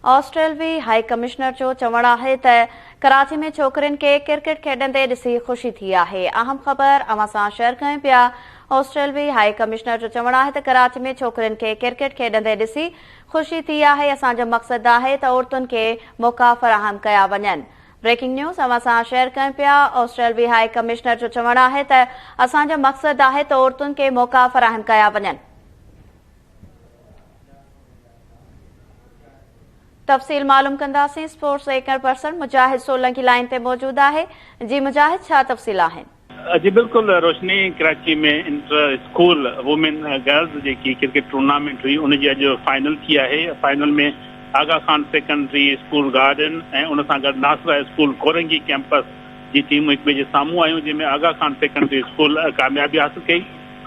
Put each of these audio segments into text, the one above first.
آسٽريلوي high commissioner جو چوڻ آهي ته ڪراچي ۾ ڇوڪرين کي ڪرڪيٽ کيڏندي ڏسي خوشي ٿي آهي. اهم خبر اوهان سان شيئر ڪيون پيا. آسٽريلوي هائي ڪمشنر جو چوڻ آهي ته ڪراچي ۾ ڇوڪرين کي ڪرڪيٽ کيڏندي ڏسي خوشي ٿي آهي، اسان جو مقصد آهي ته عورتن کي موقعا فراهم ڪيا وڃن. بريڪنگ نيوز اوهان سان شيئر ڪيون پيا. آسٽريلوي هائي ڪمشنر جو چوڻ آهي ته اسان جو مقصد آهي ته عورتن کي موقعا فراهم ڪيا وڃن. تفصيل معلوم ڪنداسين sports anchor person Mujahid Solangi line تي موجود آهي جي مجاهد ڇا تفصيل آهن. جي بلڪل Roshni Karachi ۾ inter school women girls جيڪي ڪرڪيٽ ٽورنامينٽ هئي ان جي اڄ فائنل ٿي آهي final ۾ Aga Khan secondary school garden ۽ ان سان گڏ ناصره اسڪول ڪورنگي ڪيمپس جي ٽيمون هڪ ٻئي جي سامهون آيون جنهن ۾ آغا خان سيڪنڊري اسڪول ڪاميابي حاصل ڪئي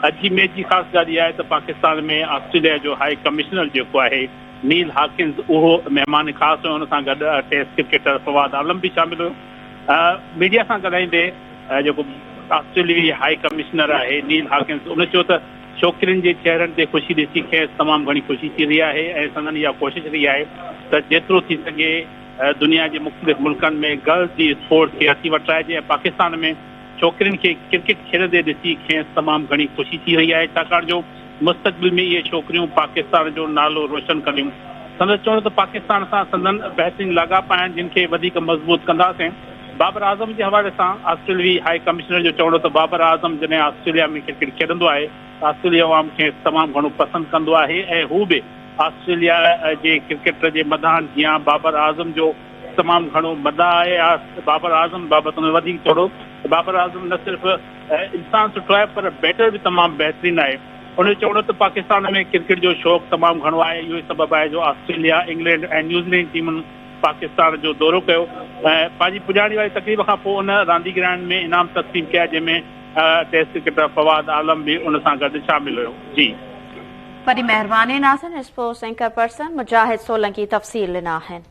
اڄ جي ميچ جي خاص ڳالهه اها آهي ته پاڪستان ۾ آسٽريليا جو هائي ڪمشنر جيڪو آهي نيل هاڪنز اهو مهمان خاص هيو ان سان گڏ ٽيسٽ ڪرڪيٽر فواد عالم به شامل هيو ميڊيا سان ڳالهائيندي جيڪو آسٽريلوي هائي ڪمشنر آهي نيل هاڪنز ان چيو ته ڇوڪرين جي چهرن تي خوشي ڏسي کيس تمام گهڻي خوشي ٿي رهي آهي ۽ سندن اها ڪوشش رهي آهي ته جيترو ٿي سگهي دنيا جي مختلف ملڪن ۾ گرلز جي اسپورٽس کي هٿي وٺرائجي ۽ پاڪستان ۾ ڇوڪرين کي ڪرڪيٽ کيڏندي ڏسي کيس تمام گهڻي خوشي ٿي رهي آهي ڇاڪاڻ جو مستقبل ۾ اهي ڇوڪريون پاڪستان جو نالو روشن ڪنديون. سندس چوڻ هو ته پاڪستان سان سندن بهترين لاڳاپا آهن جن کي وڌيڪ مضبوط ڪنداسين. بابر اعظم جي حوالي سان آسٽريلوي هائي ڪمشنر جو چوڻ هو ته بابر اعظم جڏهن آسٽريليا ۾ ڪرڪيٽ کيڏندو آهي ته آسٽريلوي عوام کيس تمام گهڻو پسند ڪندو آهي ۽ هو به آسٽريليا جي ڪرڪيٽر جي مداحن جيان بابر اعظم جو تمام گهڻو مداح آهي. بابر اعظم بابت هن وڌيڪ چيو ته بابر اعظم نه صرف انسان سٺو آهي پر بيٽر به تمام بهترين آهي. هن جو چوڻ هو ته پاڪستان ۾ ڪرڪيٽ جو شوق تمام گهڻو آهي اهو ئي سبب آهي جو آسٽريليا، انگلينڊ ۽ نيوزيلينڊ ٽيمن پاڪستان جو دورو ڪيو ۽ پنهنجي پڄاڻي واري تقريب کان پوء ان رانديگرن ۾ انعام تقسيم ڪيا جنهن ۾ ٽيسٽ ڪرڪيٽر فواد عالم به ان سان گڏ شامل هيو. جي. وڏي مهرباني ناظرين sports anchor person Mujahid Solangi تفصيل ڏنا آهن.